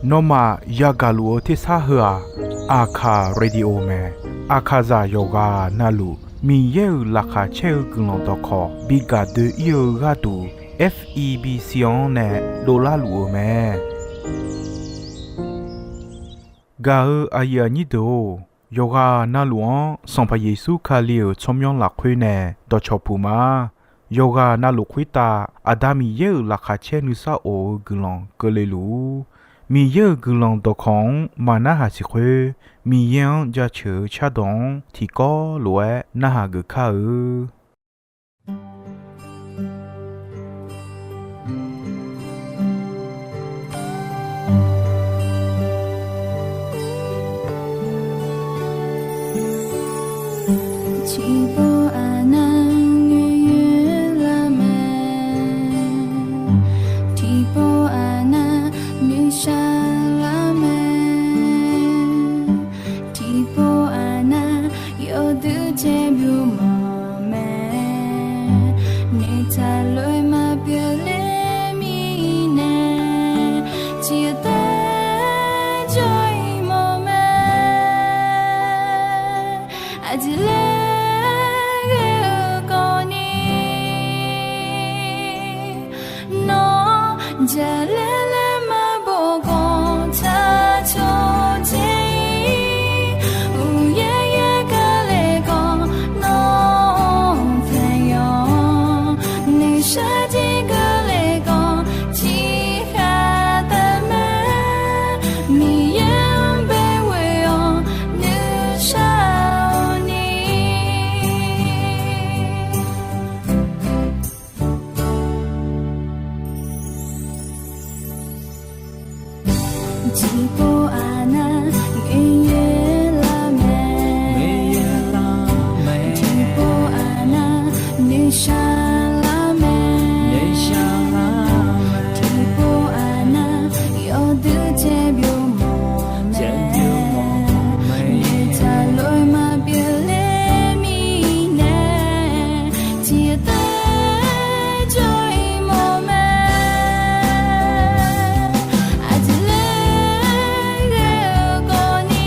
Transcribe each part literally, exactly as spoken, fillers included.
Nawmaf yagaq luf-eu tersar heu-aq, Aqkaq Radio mae. Aqkaqzaq yawqghaq navluf Miqyaer-euq laqkhaq caer-eu guiqlanq dawqkawq bi gaq doe-ir-eu gharduq, F E B C-anr nae dovlar luf-euq mae. Gaq-eu aqyuif aqnyir deuq-or, yawqghaq navluf-anr Sanqpaq Yeqsur Kali-euq tsawrmyanr lafkhoer nae dawqcawq puq ma. Yawqghaq navluf khoertav Aqda Miqyaer-euq laqkhaq caer nuisar of-eu guiqlanq keuvle luf-ur. Miqyaer-euq guiqlanq dawqkawq-anr maqnarhaq siq khoer, Miqyaer-anr jaceuq-eu cardawq-anr tiqkawv lof-aer narhaq geuf kar-eu. Tiqpov aqnav noeqyoer lar mae. Tiqpov aqnav noeqshaq lar mae. Tiqpov aqnav yawduq caer byov mawf mae. Noeqtaq lof-aer maqpyeuf ler mirnae, tiqtaer jawr-ir mawf mae. Aqjeq laer ghae-eu kawvni, nawr jaqlaer laer maqbof khawf, tsaq cawq dzae-ir. Uqyaer yaer kale khawf, nawr taeq yawq-anr noeqshaq jir keuvle khawf, tiqkhaq taef mae. Miqyaer-anr bae ghoe-awr nuishar-awq ni. Tiqpov aqnav noeqyaer lar mae. Tiqpov aqnav noeqshaq lar mae. Tiqpov aqnav yawduq caer byov mawf mae. Noeqtaq lof-aer maqpyeuf ler mirnae, tiqtaer jawr-ir mawf mae. Aqjeq laer ghae-eu kawvni,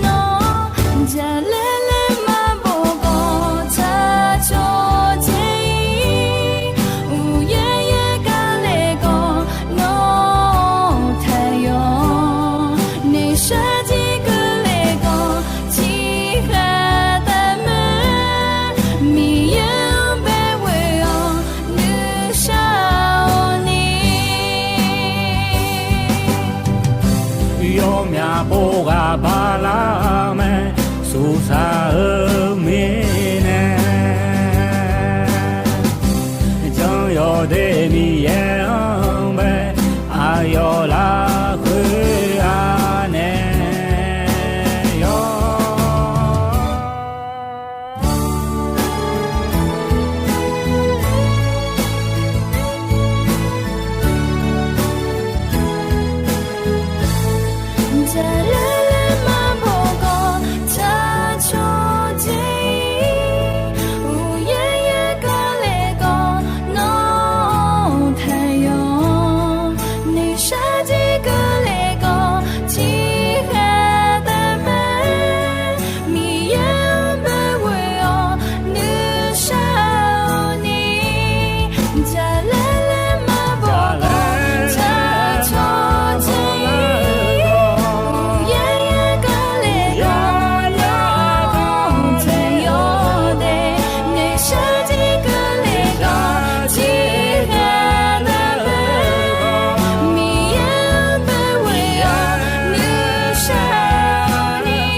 nawr jaqlaer laer maqbof khawf, tsaq cawq dzae-ir. Uqyaer yaer kale khawf, nawr taeq yawq-anr noeqshaq jir keuvle khawf, tiqkhaq taef mae. Miqyaer-anr bae ghoe-awr nuishar-awq ni. Yawmyaq pov ghaq bala mae, suqsaq-eu mirnae. Jan yawdaef Miqyaer-anr bae, aqyawf lafkhoer anae yawr. Jaqlaer laer maqbof khawf, tsaq cawq dzae-ir. Uqyaer yaer kale khawf, nawr taeq yawq-anr noeqshaq jir keuvle khawf, tiqkhaq taef mae. Miqyaer-anr bae ghoe-awr nuishar-awq ni. Jaqlaer laer maqbof khawf, tsaq cawq dzae-ir. Uqyaer yaer kale khawf, nawr taeq yawq de. Noeqshaq jir keuvle khawf, tiqkhaq taef mae. Miqyaer-anr bae ghoe-awr nuishar-awq ni.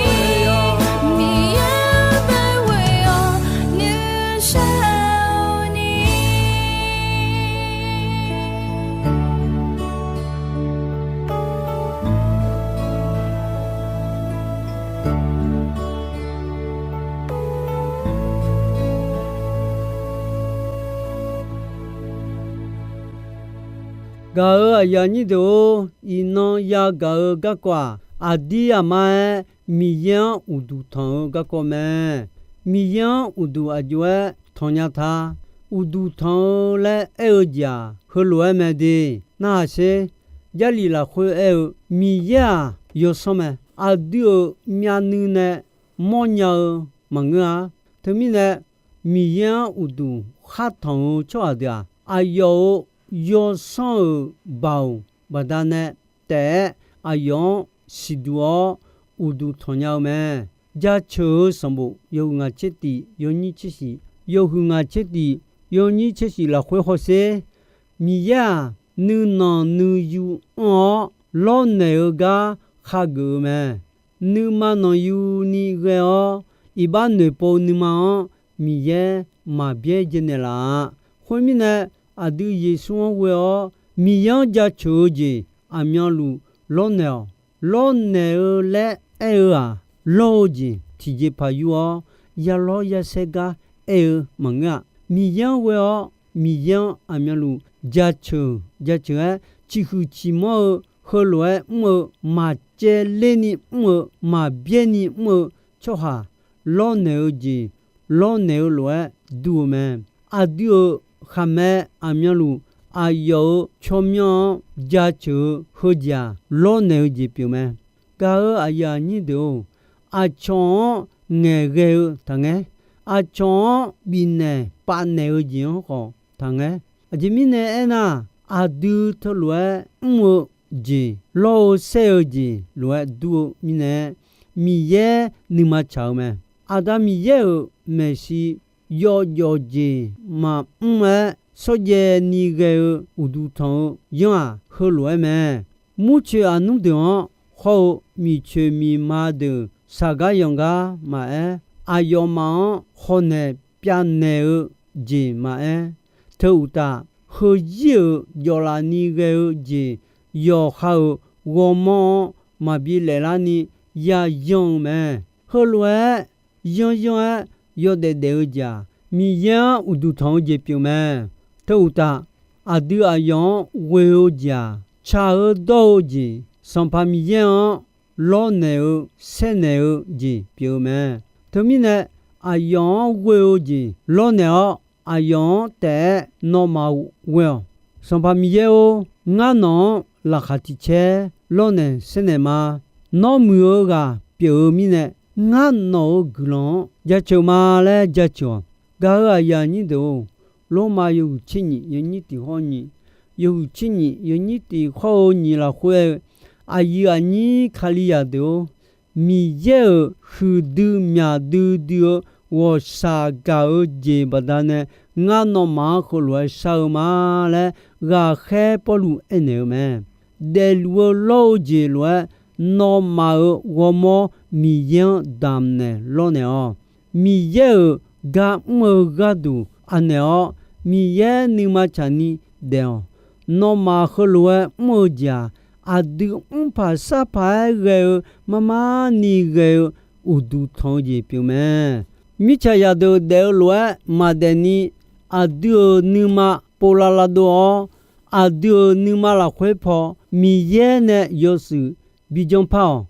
Miqyaer-anr bae ghoe-awr nuishar-awq ni. Gaq-euq aqyuif aqnyir deuq-or, iqnan yagaq-eu garkawv-aq, aqdir aqma-aer Miqyaer-anr uqduq tanq-eu garkawv mae. Miqyaer-anr uqduq aqjox-aer tanqnya ta. uqduq tanq-eu laer aer-eu jeq-aq, heulof-aer mae de. Narhaq sher. Jarlif lafkhoer aer-eu, Miqyaer-aq yawsanr mae. Aqdui-euq myavnuiv nae mawrnya-eu maqngeur-a. Teumirnae, Miqyaer-anr uqduq khar tanq-eu tsawrhaq deuq-aq, aqyawf-euq yawsanr-euq baoq baqdanae taef-aer aqyawf-anr siqduq-awr uqduq tanqnya-eu mae. Jaceuq-eu sanqbof yawhuiq ngaq tser tiq yawnyir tser shiq, yawhuiq ngaq tser tiq yawnyir tser shiq lafkhoer hawsher. Miqyaer-aq, nuinanq nuiyu anr-awr lawrnaeq-eu gar khageuf-eu mae. Nuima nanqyuni ghae-awr, iqbax noeqpov nuima-anr Miqyaer maqbyaer jaev naeqlaf-a. Khoermirnae, aqdui Yeqsur-anr ghoe-awr Miqyaer-anr jaceuq-eu jeq aqmyanluf lawrnaeq-awq. Lawrnaeq-eu laer aer-eu-aq, lawr-eu jeq tiqjeqpaq yur-awr, yalawr yasaer gar aer-eu maqngeur-a. Miqyaer-anr ghoe-awr Miqyaer-anr aqmyanluf jaceuq jaceuq-aer ciqhuiq ciqmanr-eu, heulof-aer mr-eu, maqcaevler ni mr-eu, maqbyaer ni mr-eu tsawrhaq lawrnaeq-eu jeq lawrnaeq-eu lof-aer dur-eu mae. Aqdui-euq khaqmae aqmyanluf aqyawf-euq tsawrmyanr-anr jaceuq-eu heujeq-aq, lawrnaeq-eu jeq pyeuf mae. Gaq-euq aqyuif aqnyir deuq-or, aqcawq-anr ngaeqghae-eu taqngaer. Aqcawq-anr bifnaeq pafnaeq-eu jeq-anr khawf taqngaer. Aqjeq mirnae aernar, aqdui teulof-aer mr-eu jeq, lawr-eu saer-eu jeq lof-aer dur-eu mirnae, Miqyaer nuima tsaq-eu mae. Aqda Miqyaer-euq maeqshi yawjawf jeq maqmr-aer shawrjaev ni ghae-eu uqduq tanq-eu yanr-aq, heulof-aer mae. Murcoeq aqnmr deuq-anr hawr-eu miqcoeq miqma deuq shaqgar yanqgar maqaer, aqyawfmaf-anr hawnaeq pyavnaeq-eu jeq maqaer, teu uqtaf, heuzir-euq jawflaf ni ghae-eu jeq yawqha-euq ghawrmawr-anr maqbi laef larni yayan-eu mae. Heulof-aer yanr yanr-aer yawdaef daef-eu jeq-aq, Miqyaer-anr uqduq tanq-eu jeq pyeuf mae. Teu uqtaf, aqdui aqyawf-anr ghoe-eu jeq-aq, tsaq-eu dawr-eu jeq, Sanqpaq Miqyaer-anr lawrnaeq-eu saernaeq-eu jeq pyeuf-eu mae. Teumirnae, aqyawf-anr ghoe-eu jeq lawrnaeq-awr, aqyawf-anr taef-aer nawmaf ghoe-awq. Sanqpaq Miqyaer-or, ngar nawq-anr laqkhaq tiq caer lawrnaeq saernaeq ma. Nawr muiq-eu ghaq pyeuf-eu mirnae, ngar nawq-euq guiqlanq-anr jaceuq ma laer jaceuq-awq. Gaq-euq aqyuif aqnyir deuq-or, Lormav yawhuiq tser nyiq yawnyir tiq hawr-eu nyiq, yawhuiq tser nyiq yawnyir tiq hawr-eu nyiq lafkhoer-eu, aqyuif aqnyir Kalizaq deuq-or, Miqyaer-euq huiqdui myaq duidui-eu ghawqshaq gaq-eu jeq baqdanae ngar nawmaf-anr heulof-aer shar-eu ma laer ghaqkhaer Pawrluv aernaeq-eu mae. Daefluf-eu lawr-eu jeq lof-aer nawmaf-euq ghawrmawr Miqyaer-anr damqnaeq lawrnaeq-awq. Miqyaer-euq gar mr-eu gharduq aqnaeq-awr, Miqyaer nuima tsaqni daef-awq. Nawmaf heulof-aer mr-eu jeq-aq, aqdui mrpaq sarpaq-aer ghae-eu marmar ni ghae-eu uqduq tanq-eu jeq pyeuf mae. Mirtsaq zaqdeuq daef-eu lof-aer maqdaef ni, aqdui-euq nuima povlav lavdov-awr, aqdui-euq nuima lafkhoer paw Miqyaer nae yawshuif bi janr par-awq.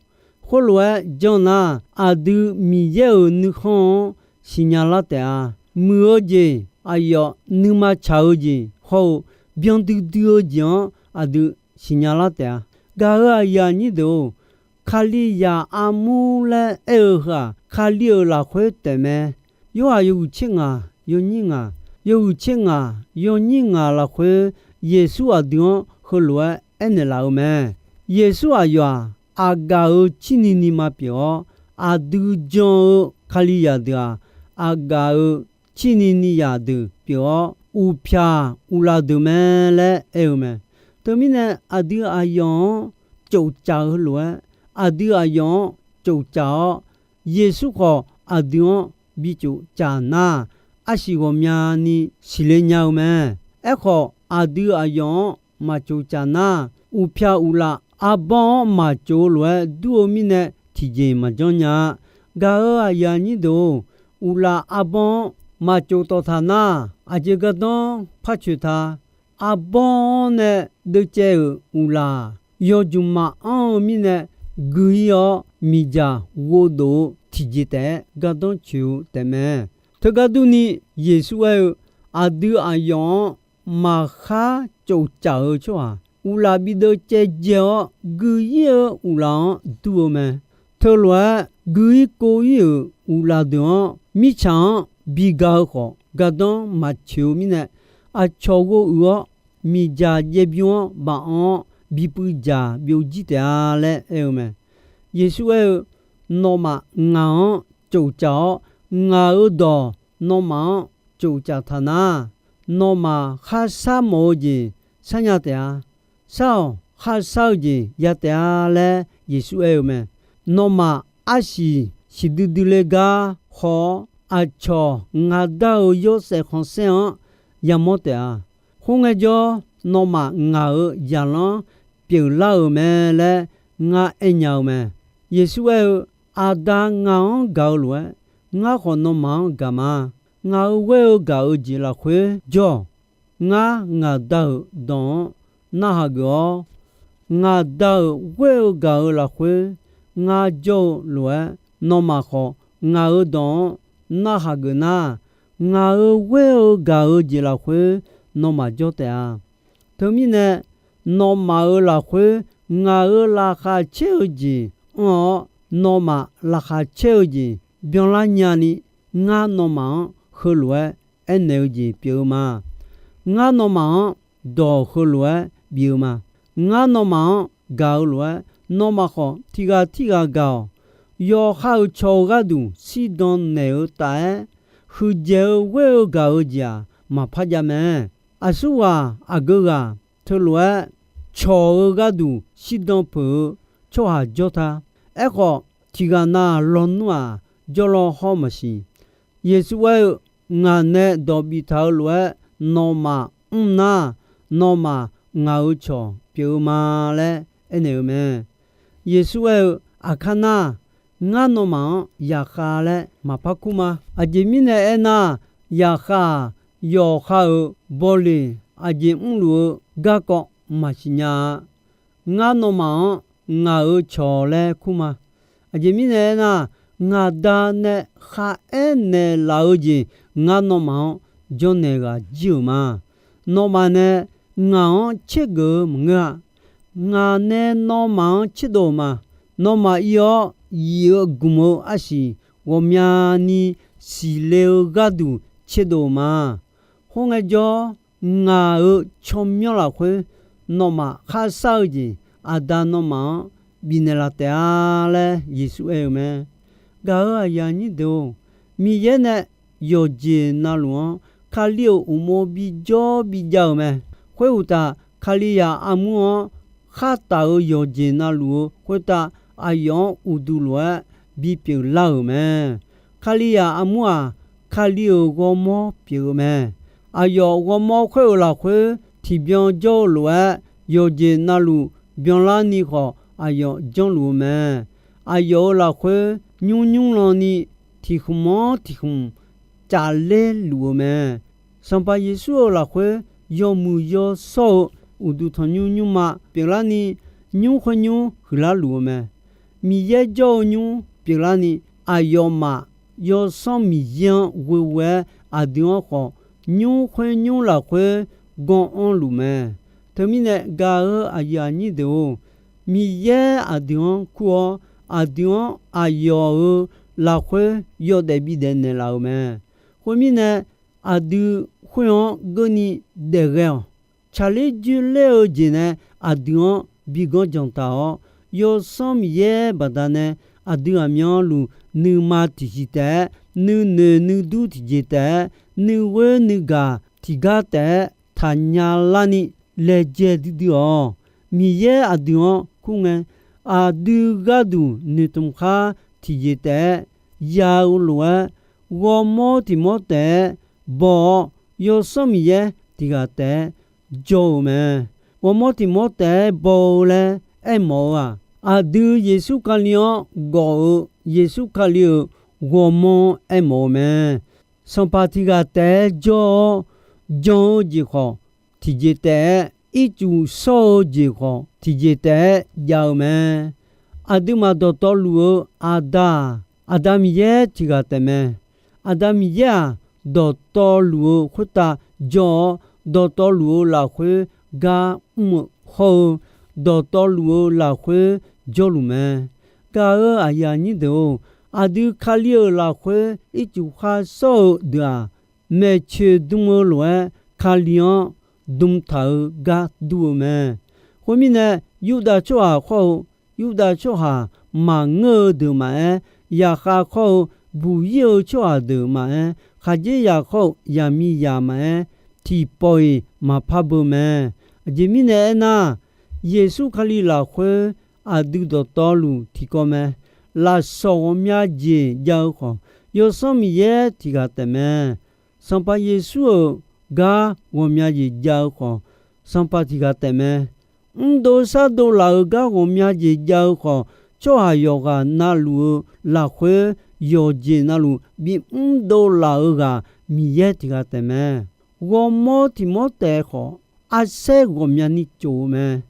Khoerlof-aer janr nar, aqdui Miqyaer-euq nuikhanr-anr siqnya lar taef-a. Muiq-eu jeq, aqyawf nuima tsaq-eu jeq hawr-eu byan duidui-eu jeq-anr aqdui siqnya lar taef-a. Gaq-euq aqyuif aqnyir deuq-or, Kalizaq armur laer aer-eu heu-aq, Kali-euq lafkhoer taef mae. Yorhaq yawhuiq tser ngaq yawnyir ngaq, yawhuiq tser ngaq yawnyir ngaq lafkhoer, Yeqsur aqdui-anr heulof-aer aernaeq laf-eu mae. Yeqsur aqyawf-aq, aqgaf-euq cirni ni ma pyeuf-awr, aqdui jan-eu Kalizaq deuq-aq, aqgaf-euq cirni ni zaqdeuq pyeuf-awr, uqpyaq uqlaf deuq mae laer aer-eu mae. Teumirnae, aqdui aqyawf-anr tsoftsaf-eu lof-aer, aqdui aqyawf-anr tsoftsaf-awr, Yeqsur khawf aqdui-anr bi tsoftsaf nar, arsiq ghawqmyani siqle nya-eu mae. Aerkhawf, aqdui aqyawf-anr maq tsoftsaf nar, uqpyaq uqlaf arbawr-anr maq tsof-eu lof-aer dur-eu mirnae tiqjeq maqjanr nya-a. Gaq-euq aqyuif aqnyir deuq-or, uqlaf arbawr-anr maq tsof tawf taq nar, aqjeq gardanr par coeq ta. Arbawr-anr nae deuvcaev-euq uqlaf-aq, yawjuq maqanr-eu mirnae gui-ir-awr, miqdzaq ghovdof-eu tiqjeq taef-aer gardanr coeq-eu taefmae. Teugar durni, Yeqsur aer-eu, aqdui aqyawf-anr maqkhar cof caf-eu tsawrhaq, uqlaf bideuv caevdzae-awr gui-ir-eu uqlaf-anr dur-eu mae. Teulof-aer gui-ir kov-ir-euq uqlaf deuq-anr mirtsaq-anr bi ga-eu khawf, gardanr maqtsoeq-eu mirnae, aqcawq ghov uiq-awr, miqdzaq jaev bym-anr baf-anr-awr, bipuiv dzaq byovjir taef-a laer aer-eu mae. Yeqsur aer-eu, Nawmaf ngaq-anr cof caf-awr, ngaq-euq dawq nawmaf-anr cof caf taq nar, nawmaf kharshar mawf-eu jeq sharnya taef-a. Shar-awq, kharshar-eu jeq ya taef-a laer Yeqsur aer-eu mae. Nawmaf arsiq siqdui dui le gar haw-awr, aqcawq ngaq dar-eu yawshaef khanqsaer-anr yamawr taef-a. Khoerngae jawr, nawmaf ngaq-euq zaqlanr pyeuflar-euq mae laer ngar aernya-eu mae. Yeqsur aer-eu, Aqda ngaq-anr gaq-eu lof-aer, ngar khawf nawmaf-anr gaq ma. Ngaq-euq ghoer-eu gaq-eu jeq lafkhoer jawr-awq. Ngar ngaq Da-euq dawq-anr narhaq geuf-awr, ngaq Da-euq ghoer-eu gaq-eu lafkhoer ngar jawr-eu lof-aer, nawmaf khawf ngaq-euq dawq-anr narhaq geuf nar, ngaq-euq ghoer-eu gaq-eu jeq lafkhoer nawmaf jawr taef-a. Teumirnae, nawmaf-euq lafkhoer ngaq-euq laqkhaq caer-eu jeq anr-awr, nawmaf laqkhaq caer-eu jeq byanlar nyani, ngar nawmaf-anr heulof-aer aernaeq-eu jeq pyeuf-eu ma. Ngar nawmaf-anr dawq heulof-aer bif-eu ma. Ngar nawmaf-anr gaq-eu lof-aer, nawmaf khawf tiq ghaq tirghaq gaq-awq. Yawqha-euq cawq-eu gharduq shirdan naeq-eu taf-aer, huiqdzaeq-eu ghoer-eu gaq-eu jeq-aq, maqpar jav mae. Aqsurghaq aqgeu ghaq teulof-aer cawq-eu gharduq shirdan peuq-eu tsawrhaq jawr ta. Aerkhawf, tiq ghaq nav lawnmr-aq, jawrlaw hawr maqsiq. Yeqsur aer-eu, Ngaq nae dawq biftaq-eu lof-aer nawmaf mr nar, nawmaf ngaq-euq cawq pyeuf-eu ma laer aernaeq-eu mae. Yeqsur aer-eu, Aqkar nar, ngar nawmaf-anr yaqkhav laer maqpar kur ma. Aqjeq mirnae aernar, yaqkhav-aq, yawqha-euq bawleq aqjeq mrluf-eu garkawv maqsiq nya-a. Ngar nawmaf-anr ngaq-euq cawq laer kur ma. Aqjeq mirnae aernar, ngaq Da nae kharaer naeqlaf-eu jeq ngar nawmaf-anr janrnaeq ghaq jir-euq ma. Nawmaf nae ngaq-anr tsergeuf-eu maqngeur-a. Ngaq nae nawmaf-anr tserdov-euq ma. Nawmaf ir-awr, yif-eu gmq-eu arsiq ghawqmyani siqle-eu gharduq tserdov-euq ma. Khoerngae jawr, ngaq-euq tsawrmyanr lafkhoer nawmaf kharshar-eu jeq, Aqda nawmaf-anr bifnaeq laf taef-a laer Yeqsur aer-eu mae. Gaq-euq aqyuif aqnyir deuq-or, Miqyaer nae yawqjeq navluf-anr Kali-euq uqmov bijawr bijav-euq mae. Khoeruqtaf, Kalizaq armur-anr khar taf-euq yawqjeq navluf-eu khoertav aqyawf-anr uqduq lof-aer bipyeuf lar-euq mae. Kalizaq armur-aq, Kali-euq ghawrmawr pyeuf-eu mae. Aqyawf ghawrmawr khoer-euq lafkhoer tiqbyan jawr-eu lof-aer, yawqjeq navluf byanlarni khawf aqyawf janrluf-eu mae. Aqyawf-euq lafkhoer nymr nymr lanni tiq khmq-anr tiq khmq cafler luf-eu mae. Sanqpaq Yeqsur-euq lafkhoer yawmuiq yawshawr-eu uqduq tanqnymr nymrma pyeuflarni, nymr khoer nymr huiqlar luf-eu mae. Miqyaer jawr-eu nymr pyeuflarni, aqyawfmaf Yawsanr Miqyaer-anr ghoeghoe-aer aqdui-anr khawf, nymr khoer nymr lafkhoer ganr anrluf mae. Teumirnae gaq-eu aqyuif aqnyir deuq-or, Miqyaer aqdui-anr kur-awr, aqdui-anr aqyawf-euq lafkhoer yawdaef bidaef naeqlaf-euq mae. Khoermirnae, aqdui khoer-anr geurni daef ghae-awq. Tsaqler dzoerler-eu jeq nae aqdui-anr bi ganr janq taq-awr, Yawsanr Miqyaer baqdanae aqdui aqmyanluf nuima tiqjeq taef-aer, nuinoeq nuidur tiqjeq taef-aer, nuighoer nuigaq tiqgar taef-aer taqnya larni laejae duidui-awq. Miqyaer aqdui-anr kur ngae, aqdui gharduq noeqtmq khar tiqjeq taef-aer ya-eu lof-aer, ghawrmawr tiq mawr taef-aer baw-awr, Yawsanr Miqyaer tiq ghaq taef-aer jawr-eu mae. Ghawrmawr tiq mawr taef-aer baw-eu laer aermawf-eu-aq, aqdui Yeqsur Kali-anr gawf-eu Yeqsur Kali-euq ghawrmawr aermawf-eu mae. Sanqpaq tiq ghaq taef-aer jawr-awr, jan-eu jeq khawf tiqjeq taef-aer, ircuf shawr-eu jeq khawf tiqjeq taef-aer jav-eu mae. Aqduimaf dawqtawvluf-eu Aqda-aq, Aqda Miqyaer tiq ghaq taef mae. Aqda Miqyaer-aq, dawqtawvluf-eu khoertav jawr-awr, dawqtawvluf-eu lafkhoer gar mr-eu hawr-eu, dawqtawvluf-eu lafkhoer jawrluf mae. Gaq-euq aqyuif aqnyir deuq-or, aqdui Kali-euq lafkhoer ircuf khar sawr-eu deuq-aq, maeqtsoeq dm-eu lof-aer Kali-anr dm taq-eu gar dur-eu mae. Khoermirnae, Yurdav tsawrhaq khawr-eu Yurdav tsawrhaq maqngeur-eu deuq maqaer, yaqkhav khawr-eu buq-ir-eu tsawrhaq deuq maqaer, khaqdzerzaq khawr-eu yaqmiqzaq maqaer, tiqpawf-iq maqpar beu mae. Aqjeq mirnae aernar, Yeqsur Kali lafkhoer aqdui dawqtawvluf tiqkawv mae. Lafsawq ghawqmya jeq jav-eu khawf, Yawsanr Miqyaer tiq ghaq taef mae. Sanqpaq Yeqsur-euq gar ghawqmya jeq jav-eu khawf, Sanqpaq tiq ghaq taef mae. Mrdov shardov laf-euq gar ghawqmya jeq jav-eu khawf, tsawrhaq yawqghaq navluf-eu lafkhoer yawqjeq navluf bimr dov laf-euq ghaq Miqyaer tiq ghaq taef mae. Ghawrmawr tiq mawr taef khawf, arsaer ghawqmyani tsof-eu mae.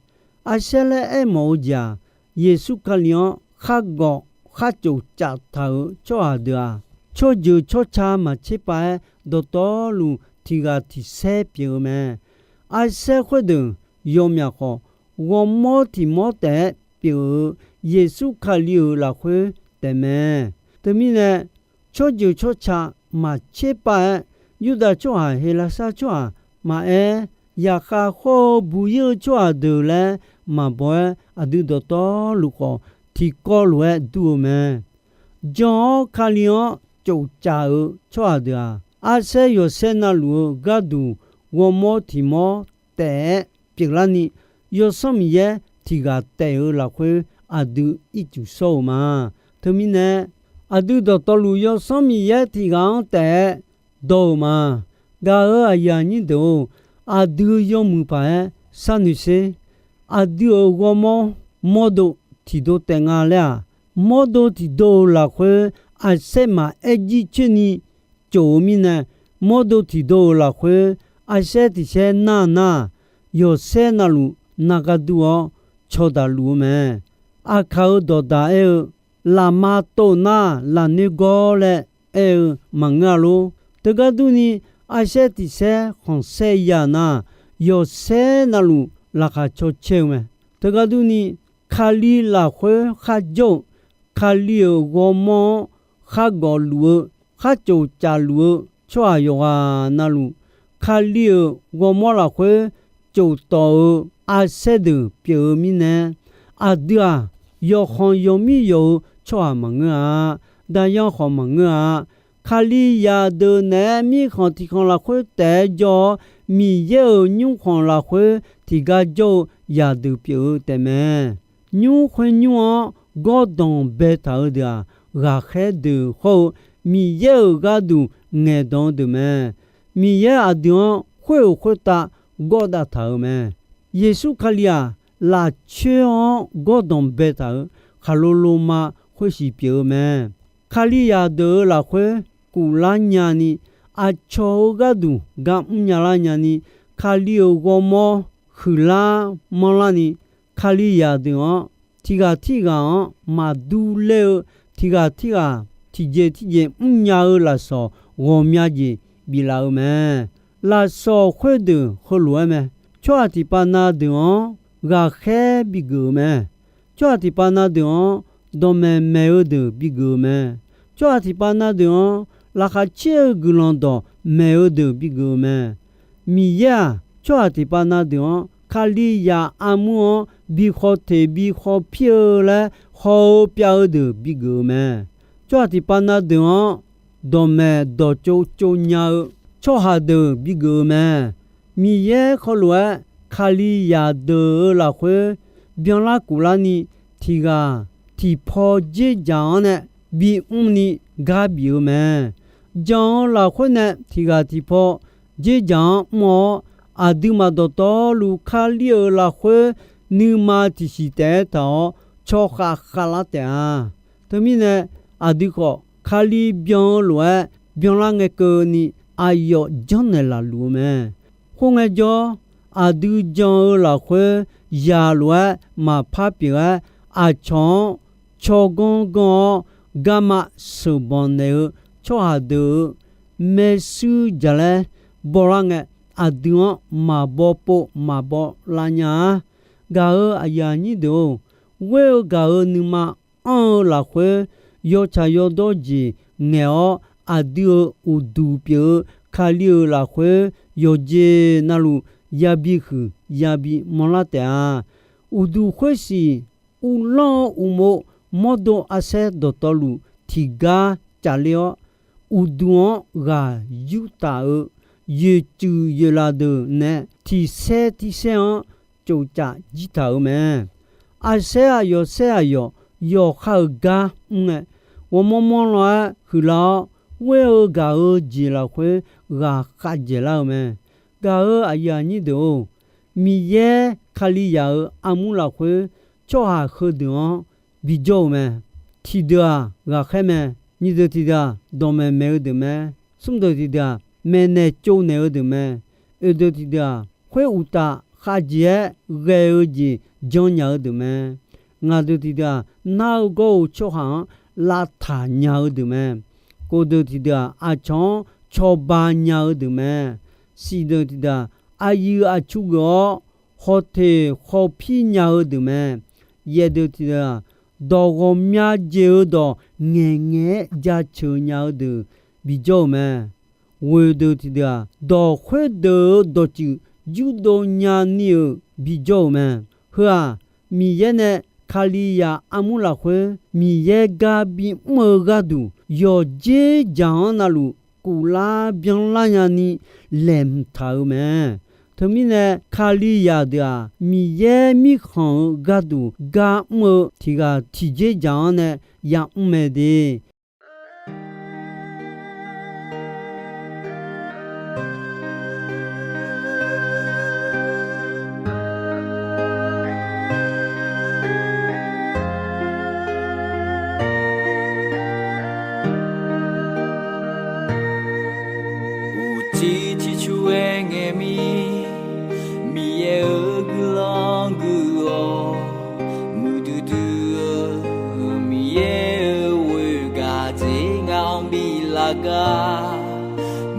Arsaer laer aermawf-eu jeq-aq, Yeqsur Kali-anr khar gawf khar tsof caf taq-euq tsawrhaq deuq-aq, tsawrjeuq tsawrca maqtser pav-aer dawqtawvluf tiq ghaq tiq saer pyeuf-eu mae. Arsaer khoerdeuq yawmyaf khawf, ghawrmawr tiq mawr taef-aer pyeuf-eu Yeqsur Kali-euq lafkhoer taef mae. Teumirnae, tsawrjeuq tsawrca maqtser pav-aer, Yurdav tsawrhaq, Heqlaqsar tsawrhaq maqaer, yaqkhav khawr-eu buq-ir-eu tsawrhaq deuq laer maqbaw-aer, aqdui dawqtawvluf khawf, tiqkawv lof-aer dur-eu mae. Jan-awr Kali-anr tsof caf-eu tsawrhaq deuq-aq, arsaer yawqsaer navluf-eu gharduq ghawrmawr tiq mawr taef-aer pyeuflarni, Yawsanr Miqyaer tiq ghaq taef-eu lafkhoer aqdui ircuf shawr-eu ma. Teumirnae, aqdui dawqtawvluf Yawsanr Miqyaer tiq ghaq-anr taef-aer dawr-eu ma. Gaq-euq aqyuif aqnyir deuq-or, aqdui yawmuiq paq-aer sharnoeq sher. Aqdui-euq ghawrmawr mawrdo tiqdov taef nga laer-aq, mawrdo tiqdov-euq lafkhoer arsaer maqaer jir coerni tsof-eu mirnae, mawrdo tiqdov-euq lafkhoer arsaer tiq saer nar nar, yawqsaer navluf nargar dur-awr cawdaq luf-eu mae. Aqkaq-euq dawqdaq aer-eu, lafma tov nar lafnoer gawr laer aer-eu maqngeur-a lor. Teugar durni, arsaer tiq saer khanqsaer ya nar, yawqsaer navluf laqkhaq caw caer-eu mae. Teugar durni, Kali lafkhoer kharjawr-eu, Kali-euq ghawrmawr-anr khar gawf luf-eu, khar tsof caf luf-eu tsawrhaq yawqghaq navluf, Kali-euq ghawrmawr lafkhoer tsof tawf-eu arsaer deuq pyeuf-eu mirnae, aqdui-aq, yawqkhanq yawqmir yawq-eu tsawrhaq maqngeur-a. Daqyan khawf maqngeur-a. Kalizaq deuq naeq-aer mirkhanq tiq khanq lafkhoer taef-aer jawr-awr, Miqyaer-euq nymrkhanq lafkhoer tiqgar jawr-eu zaqdeuq pyeuf-eu taefmae. Nymr khoer nymr-anr gawrdanq baetaq-eu deuq-aq, ghaqkhaer deuq hawr-eu Miqyaer-euq gharduq ngaeqdanq-eu deuq mae. Miqyaer aqdui-anr khoer-euq khoertav gawr dav taq-euq mae. Yeqsur Kali-aq, lafcoer-anr gawrdanq baetaq-euq khaqlo loma khoersiq pyeuf-eu mae. Kalizaq deuq-euq lafkhoer kuflar nyani, aqcawq-eu gharduq gar mrnya lar nyani, Kali-euq ghawrmawr huiqlar manrlarni, Kalizaq deuq-anr tiq ghaq tirghaq-anr maqdur ler-eu, tiq ghaq tirghaq tiqjeq tiqjeq mrnya-eu lafsawq ghawqmya jeq biflaf-eu mae. Lafsawq khoerdeuq heulof-aer mae. Tsawrhaq tiqpav na deuq-anr ghaqkhaer bigeuf-eu mae. Tsawrhaq tiqpav na deuq-anr dawqmaeq maeq-eu deuq bigeuf-eu mae. Tsawrhaq tiqpav na deuq-anr laqkhaq caer-eu guiqlanq dawqmaeq-eu deuq bigeuf-eu mae. Miqyaer-aq, tsawrhaq tiqpav na deuq-anr Kalizaq armur-anr bi khawf teq bi khawf pir-eu laer haw-eu pyav-eu deuq bigeuf-eu mae. Tsawrhaq tiqpav na deuq-anr dawqmaeq dawqtsov tsov nya-eu tsawrhaq deuq bigeuf-eu mae. Miqyaer khawlof-aer Kalizaq deuq-euq lafkhoer byanlar kuflarni, tiq ghaq tiq paw dzerdzaq-anr nae bimr ni gar bif-eu mae. Jan-eu lafkhoer nae tiq ghaq tiq paw dzerdzaq-anr mr-awr, aqduimaf dawqtawvluf Kali-euq lafkhoer nuima tiqsiq taef-aer taq-awr, tsawrkhav khavlar taef-a. Teumirnae, aqdui khawf Kali byan-eu lof-aer byanlar ngae keuvni aqyawf janrnaeq laf luf-eu mae. Khoerngae jawr, aqdui jan-eu lafkhoer zaq lof-aer maqpar pyeuf-aer, aqcawq-anr tsawrganr ganr-awr garma sheuqbanq naeq-eu tsawrhaq deuq-euq maershuir jaqlaer bawlar ngae, aqdui-anr maqbaw pov maqbaw lavnya-a. Gaq-euq aqyuif aqnyir deuq-or, ghoer-eu gaq-euq nuima anr-eu lafkhoer, yawtsaq yawdawr jeq ngaeq-awr, aqdui-euq uqduq pyeuf-eu Kali-euq lafkhoer, yawqjeq navluf yabi huiq yabi manrlar taef-a. Uqduq khoersiq uvlanr-eu uqmov mawrdo arsaer dawqtawvluf tiqgar cafler-awr, uqduq-anr ghaq yurtaf-eu yoeqtsuif yoeqlaf deuq nae tiqsaer tirsaer-anr tsofcaf jir taq-euq mae. Arsaer aqyawf saer aqyawf yawqha-euq gar mr ngae, ghawrmawr mawr lan-aer huiqlar-awr, ghoer-eu gaq-eu jeq lafkhoer ghaq khavdzaeq lar-eu mae. Gaq-euq aqyuif aqnyir deuq-or, Miqyaer Kalizaq-euq armur lafkhoer tsawrhaq heudeuq-anr bijawr-euq mae. Tiqdeuq-aq ghaqkhaer mae. Nyiqdeuq tiqdeuq-aq dawqmaeq maeq-eu deuq mae. Smrdeuq tiqdeuq-aq maeqnaeq tsovnaeq-eu deuq mae. Oeqdeuq tiqdeuq-aq khoeruqtaf khavjeq-aer ghae-eu jeq janrnya-eu deuq mae. Ngaqdeuq tiqdeuq-aq nar-eu gawr-eu tsawrhaq-anr lavtaq nya-eu deuq mae. Kofdeuq tiqdeuq-aq aqcawq-anr cawba nya-eu deuq mae. Siqdeuq tiqdeuq-aq aqyuif aqtsu geuf-awr hawteq hawpir nya-eu deuq mae. Yaeqdeuq tiqdeuq-aq dawq ghawqmya jeq-eu dawq ngaeqngaeq-aer jaceuq nya-eu deuq bijawr-euq mae. Ghoeqdeuq tiqdeuq-aq dawq khoerdeuq-eu dawqtsuif yurdov nyani-euq bijawr-euq mae. Heu-aq Miqyaer nae Kalizaq armur lafkhoer Miqyaer gar bimr-eu gharduq yawqdzer jaq-anr navluf kuflar byanlar nyani laeqhmq taq-euq mae. Teumirnae Kalizaq deuq-aq Miqyaer mirkhanq-eu gharduq gar mr-eu tiq ghaq tiqdzer jaq-anr nae yamr mae de. Uqcif ciqcur-aer ngaeq mir, Miqyaer-euq guiqlanq guiq-awq. Muiqdui dui-eu Miqyaer-euq ghoeq gaq dzer ngaq-anr bi lar gar.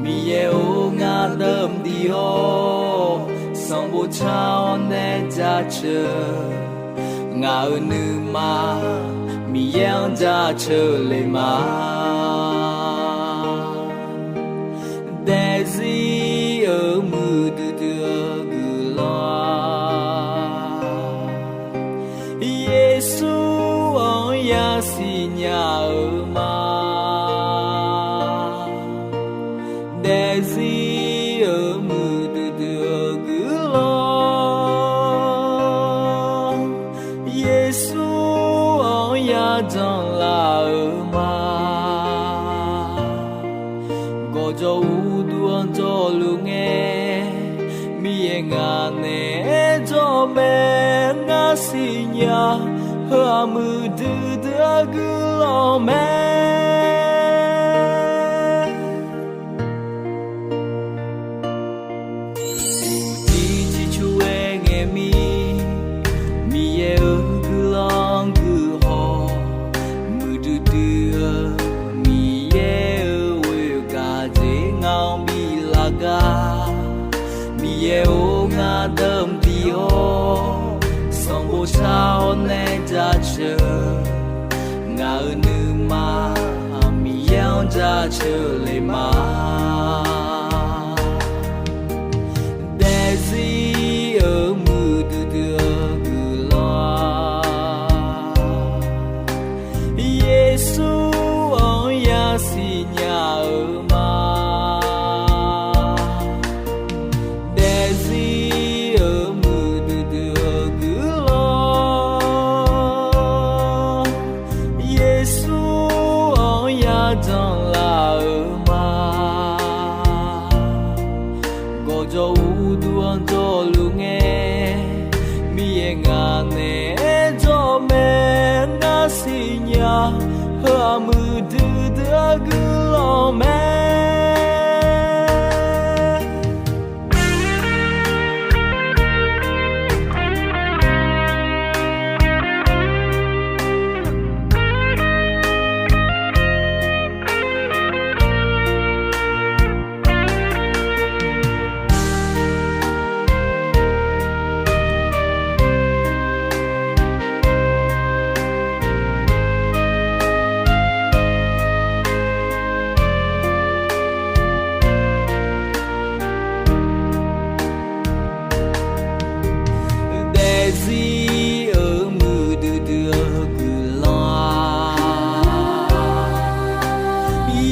Miqyaer-or, ngar deuq mqdiq-awr, sanqbof car-awr nae jaceuq. Ngaq-euq nuima Miqyaer-anr jaceuq le ma. Daefzir-euq muiqdui dui-eu guiqlanq-aq, Yeqsur-anr yasiq nya-eu ma. Daefzir-euq muiqdui dui-eu guiqlanq, Yeqsur-anr yajanq laf-eu ma. Gawqjawq uqduq-anr jawrluf ngae, Miqyaer ngaq naeq-aer jawr mae. Ngar siqnya, heu-aq muiqdui dui-eu guiqlanq mae. Uqcif ciqcur-aer ngaeq mir, Miqyaer-euq guiqlanq guiqhaw, muiqdui dui-eu Miqyaer-euq ghoeq gaq dzer ngaq-anr bi lar gar. Miqyaer-or, ngar deuq mqdiq-awr, sanqbof car-awr nae jaceuq. Ngaq-euq nuima Miqyaer-anr jaceuq le ma. Daefzir-euq muiqdui dui-eu guiqlanq, Yeqsur-anr yasiq nya-eu ma. Daefzir-euq muiqdui dui-eu guiqlanq, Yeqsur-anr yajanq laf-eu ma. Gawqjawq uqduq-anr jawrluf ngae, Miqyaer ngaq naeq-aer jawr mae. Ngar siqnya, heu-aq muiqdui dui-eu guiqlanq mae. Daefzir-euq muiqdui dui-eu guiqlanq-aq,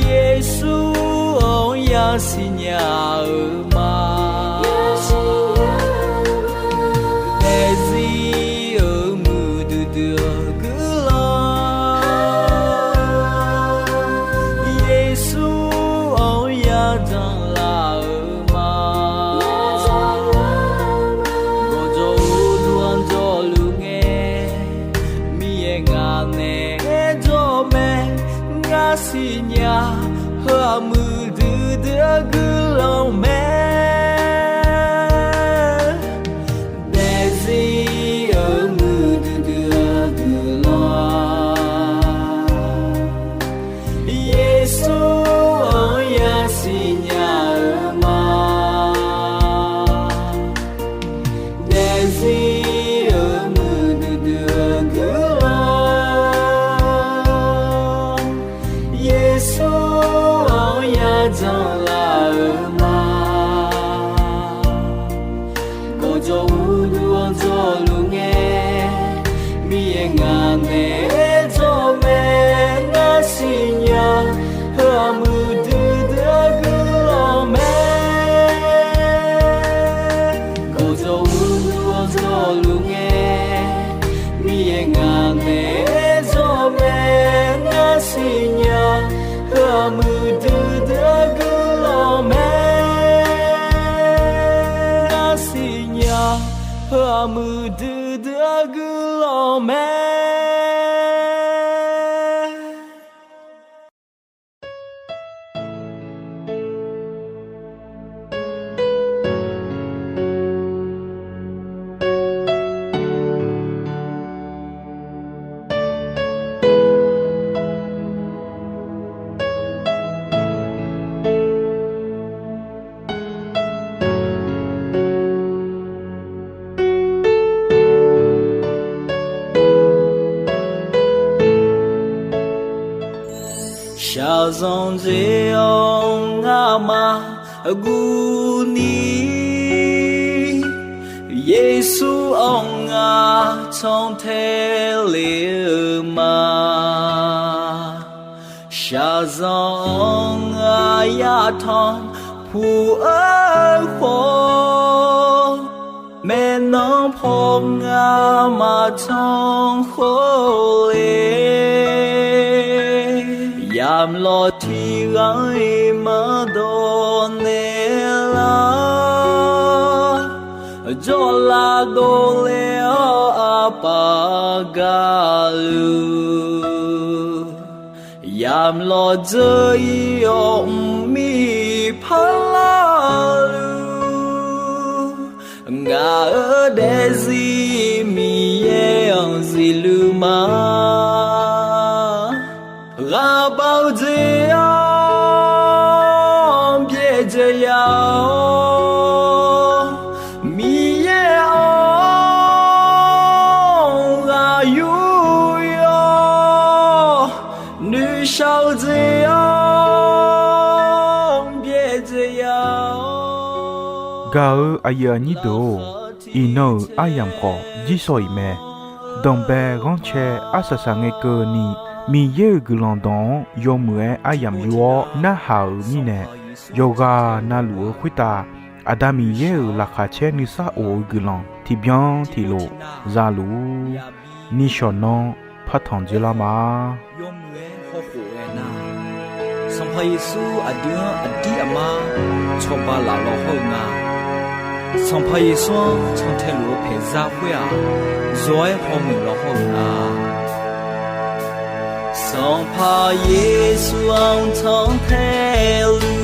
Yeqsur-anr yasiq nya-eu ma. Daefzir-euq muiqdui dui-eu guiqlanq-aq, Yeqsur-anr yadanq laf-eu ma. Gawqjawq uqduq-anr jawrluf ngae, Miqyaer ngaq naeq-aer jawr mae. Ngar siqnya, heu-aq muiqdui dui-eu guiqlanq mae. Daefzir-euq muiqdui dui-eu guiqlanq-aq, Yeqsur-anr yasiq nya-eu ma. Daefzir-euq muiqdui dui-eu guiqlanq-aq, Yeqsur-anr yadanq laf-eu ma. Gawqjawq uqduq-anr jawrluf ngae, Miqyaer ngaq naeq-aer jawr mae. Ngar siqnya, heu-aq muiqdui dui-eu guiqlanq mae. Gawqjawq uqduq-anr jawrluf ngae, Miqyaer ngaq naeq-aer jawr mae. Ngar siqnya, heu-aq muiqdui dui-eu guiqlanq mae. Ngar siqnya, heu-aq muiqdui dui-eu guiqlanq mae. Shaqzanq jeq-anr ngamaf guvni, Yeqsur-anr ngar cantae le-eu ma. Shaqzanq-anr ngar yatanq puq-eu khawf, maeqnan paw ngar maqtanq khawf le. Yamq lawq tiq ghaq-iq maqdawq naeq lar, jawrlav dovle-awr aqpaf gaqluf, yamq lawq dzeur-ir-awr mqmir parlar-eu luf, ngaq-euq daefzir Miqyaer-anr zifluf ma. Ghaqbav-eu jeq-anr byaerdzae ya-awr, Miqyaer-anr ghaq yur-awr, noeqshaq-eu jeq-anr byaerdzae ya-awr. Gaq-eu aqyuif aqnyir deuq-or, iqnan-euq aryamq khawf jirsawq-iq mae. Danqbae ghanrcae arsaq saqngae keuvni, Miqyaer-euq guiqlanq dawq-anr yawmuiq-aer aryamq yur-awr narhaq-euq mirnae, yawqghaq navluf-eu khoertav Aqda Miqyaer-euq laqkhaq caer nuisar of-eu guiqlanq tiqbyan tiqlof zaluf-ur. Nishawq nanr partanq dzoerlar ma. Yawmuiq-aer hawkhof ghae nar, Sanqpaq Yeqsur aqdui-anr aqdir aqmar cawba laf law hawr-eu nga. Sanqpaq Yeqsur-anr cantae luf-eu paeqzar khoer-aq, zawq-aer hawmuiq law hawr-eu nga. Sanqpaq Yeqsur-anr cantae luf